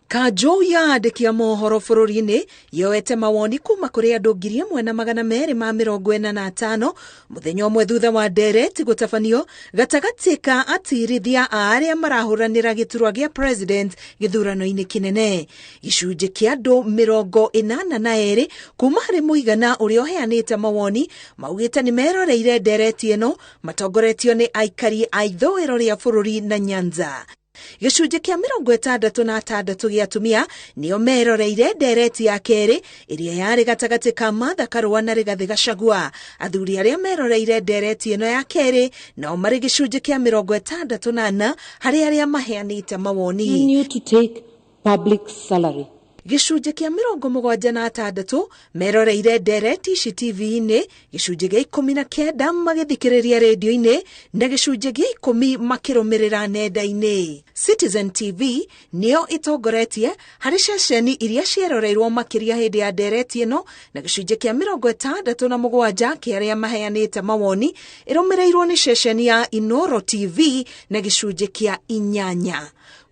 Kanjũ ya andĩki a mohoro bũrũri-inĩ yoete mawoni kuma kũrĩ andũ 1,245 mũthenya ũmwe thutha wa ndereti gũtabanio gatagatĩ ka atirithia a arĩa marahũranĩra gĩturwa gĩa president gĩthurano-inĩ kĩnene. Gĩcunjĩ kĩa andũ 82 kuma harĩ mũigana ũrĩa ũheanĩte mawoni maugĩte nĩ meroreire ndereti ĩno matongoretio nĩ aikari a ithũĩro rĩa bũrũri na Nyanza. Gĩcunjĩ kĩa 66 gĩa atumia nĩo meroreire ndereti ya kerĩ ĩrĩa yarĩ gatagatĩ ka Martha Karũa na Rigathĩ Gachagua. Athuri arĩa meroreire ndereti ĩno ya kerĩ nao marĩ gĩcunjĩ kĩa 64 harĩ arĩa maheanĩte mawoni. Continue to take public salary. Gĩcunjĩ kĩa 76 meroreire ndereti ici TV-inĩ, gĩcunjĩ gĩa 19 magĩthikĩrĩria rĩndiũ-inĩ na gĩcunjĩ gĩa 10 makĩrũmĩrĩra nenda-inĩ. Citizen TV nĩyo ĩtongoretie harĩ ceceni iria cieroreirwo makĩria hĩndĩ ya ndereti ĩno na gĩcunjĩ kĩa 67 kĩa arĩa maheanĩte mawoni, ĩrũmĩrĩirwo nĩ ceceni ya Inoro TV na gĩcunjĩ kĩa 8.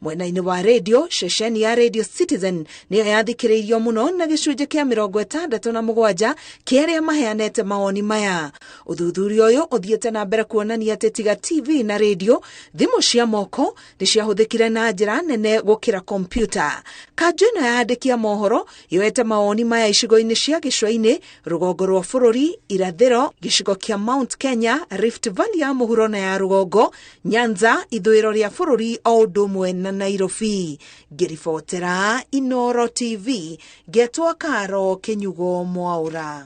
Mwena-inĩ wa radio, ceceni ya Radio Citizen nĩyo yathikĩrĩirio mũno na gĩcunjĩ kĩa 67 kĩa arĩa maheanĩte mawoni maya. Ũthuthuria ũyũ ũthiĩte na mbere kuonania atĩ tiga TV na radio, thimũ cia moko nĩ ciahũthĩkire na njĩra nene gũkĩra kompiuta. Kanjũ ĩno ya andĩki a mohoro yoete mawoni maya icigo-inĩ cia gĩcũa-inĩ, rũgongo rwa bũrũri, irathĩro, gĩcigo kĩa Mount Kenya, Rift Valley ya mũhuro na ya rũgongo, Nyanza, ithũĩro rĩa bũrũri o ũndũ ũmwe na Nairobi. Ngĩribotera Inoro TV, ngetwo Karo Kĩnyugo Mwaũra.